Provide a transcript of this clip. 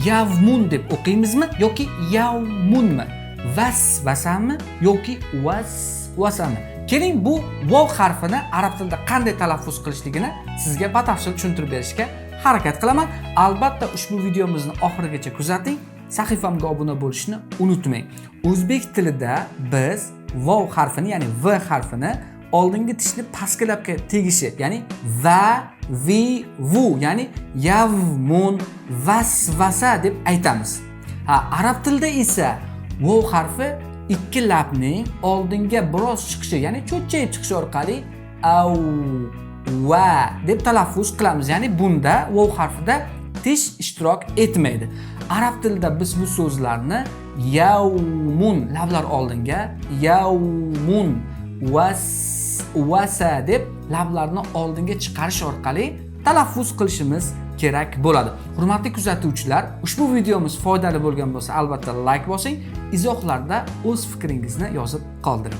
Yavmun deb o'qiymizmi yoki yavmunmi? Vasvasami yoki vasvasami? Keling, bu vov harfini arab tilida qanday talaffuz qilishligini sizga batafsil tushuntirib berishga harakat qilaman. Albatta, ushbu videomizni oxirigacha kuzating. Sahifamga obuna bo'lishni unutmang. O'zbek tilida biz vov harfini, ya'ni v harfini oldingi tishni pastki labga tegishi, ya'ni va, vi, vu, ya'ni yavmun, vasvasa deb aytamiz. Ha, arab tilida esa vov harfi ikki labning oldinga biroz chiqishi, ya'ni cho'chchayib chiqishi orqali av, va deb talaffuz qilamiz. Ya'ni bunda, vov harfida tish ishtirok etmaydi. Arab tilida biz bu so'zlarni yavmun, lablar oldinga, yavmun, vas, vasa deb lablarni oldinga chiqarish orqali talaffuz qilishimiz kerak bo'ladi. Hurmatli kuzatuvchilar, ushbu videomiz foydali bo'lgan bo'lsa, albatta like bosing, izohlarda o'z fikringizni yozib qoldiring.